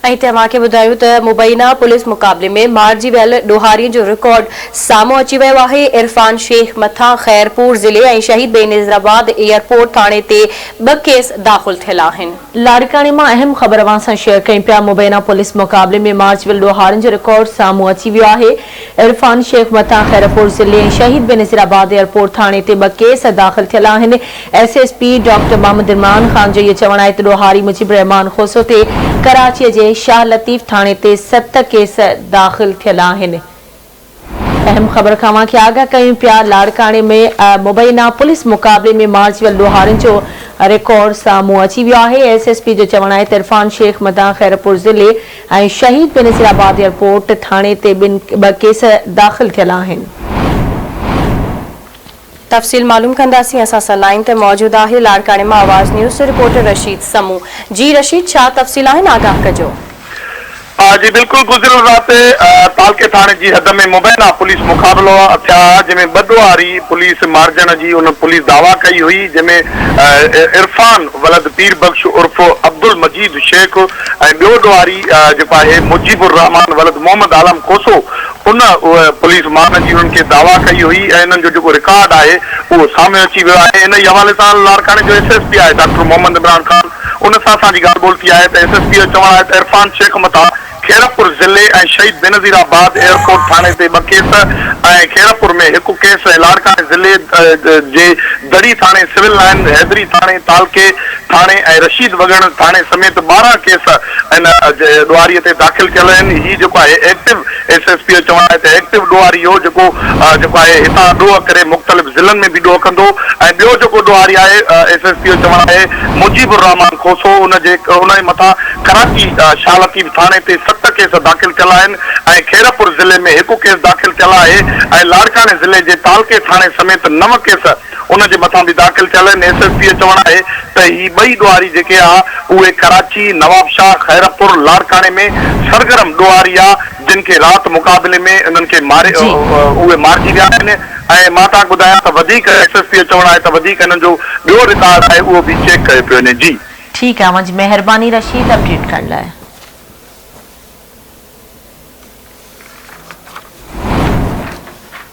۽ هتي اوهان کي ٻڌايون ته مبينا پوليس مقابلي ۾ مارجي ويل ڏوهارين جو رڪارڊ سامهون اچي ويو آهي، عرفان شيخ مٿان خيرپور ضلعي ۽ شهيد بينظيرآباد ايئرپورٽ ٿاڻي تي ٻه ڪيس داخل ٿيل آهن. لاڙڪاڻي مان اهم خبر اوهان سان شيئر ڪيون پيا، مبينا پوليس مقابلي ۾ مارجي ويل ڏوهارين جو رڪارڊ سامهون اچي ويو آهي، عرفان شيخ مٿان خيرپور ضلعي ۽ شهيد بينظيرآباد ايئرپورٽ ٿاڻي تي ٻه ڪيس داخل ٿيل آهن، S S P doctor Muhammad Imran Khan جو اهو چوڻ آهي ته ڏوهاري مجيب الرحمان کوسو تي ڪراچيء جي شاهه لطيف ٿاڻي تي ست ڪيس داخل ٿيل آهن. اهم خبر کان اوهان کي آگاهه ڪيون پيا لاڙڪاڻي ۾ مبينا پوليس مقابلي ۾ مارجي ويل ڏوهارين جو رڪارڊ سامهون اچي ويو آهي. ايس ايس پي جو چوڻ آهي ته عرفان شيخ مدان خيرپور ضلعي ۽ شهيد بينظيرآباد ايئرپورٽ ٿاڻي تي ٻن ٻه ڪيس داخل ٿيل آهن. تفصيل معلوم ڪنداسين اسان سان لائين تي موجود آهي لاڙڪاڻي مان آواز نيوز جو رپورٽر رشيد سمون جي رشيد ڇا تفصيل آهن آگاهه ڪجو. جي بلڪل گذريل رات تعلقي ٿاڻي جي حد ۾ مبينا پوليس مقابلو ٿيا جنهن ۾ ٻه ڏوهاري پوليس مارجڻ جي ان پوليس دعويٰ ڪئي هئي جنهن ۾ عرفان ولد پير بخش عرف عبدالمجيد شيخ ۽ ٻيو ڏوهاري جيڪو آهي مجيب الرحمان ولد محمد عالم کوسو ان پوليس مان جي انهن کي دعويٰ ڪئي هئي ۽ انهن جو جيڪو رڪارڊ آهي اهو سامهون اچي ويو آهي انهي حوالي سان لاڙڪاڻي جو ايس ايس پي آهي ڊاڪٽر محمد عمران خان ان سان اسان جي ڳالهه ٻولهه ٿي آهي ته ايس ايس پي جو چوڻ آهي ته عرفان شيخ مٿان خيرپور ضلعي ۽ شهيد بينظير آباد ايئرپورٽ ٿاڻي تي ٻه ڪيس ۽ خيرپور ۾ هڪ ڪيس ۽ لاڙڪاڻي ضلعي جي دڙي ٿاڻي، سول لائين، حيدري ٿاڻي، تعلقي ٿاڻي ۽ رشيد وڳڻ ٿاڻي سميت 12 ڪيس ان ڏوهاري تي داخل ٿيل آهن. هي جيڪو آهي ايڪٽو ايس ايس پي جو چوڻ آهي ته ايڪٽو ڏوهاري هو جيڪو جيڪو آهي هتان ڏوهه ڪري مختلف ضلعن ۾ به ڏوهه ڪندو ۽ ٻيو جيڪو ڏوهاري آهي ايس ايس پي جو چوڻ آهي مجيب الرحمان کوسو ان جي ان جي مٿان ڪراچي شاهه لطيف ٿاڻي تي ست ڪيس داخل ٿيل آهن ۽ خيرپور ضلعي ۾ هڪ ڪيس داخل ٿيل آهي ۽ لاڙڪاڻي ضلعي جي تعلقي ٿاڻي سميت نو ڪيس ان جي مٿان به داخل ٿيل آهن. ايس ايس پي جو چوڻ آهي ته هي ٻئي ڏوهاري جيڪي آ اهي ڪراچي، نوابشاهه، خيرپور، لاڙڪاڻي ۾ سرگرم ڏوهاري آ جن کي رات مقابلي ۾ انهن کي ماري جي. اهي مارجي ويا آهن ۽ مان توهان کي ٻڌايان ته وڌيڪ ايس ايس پي جو چوڻ آهي ته وڌيڪ انهن جو ٻيو رڪارڊ آهي اهو به چيڪ ڪيو پيو وڃي. جي. ٺيڪ آهي اوهان جي مهرباني رشيد اپڊيٽ ڪرڻ لاء.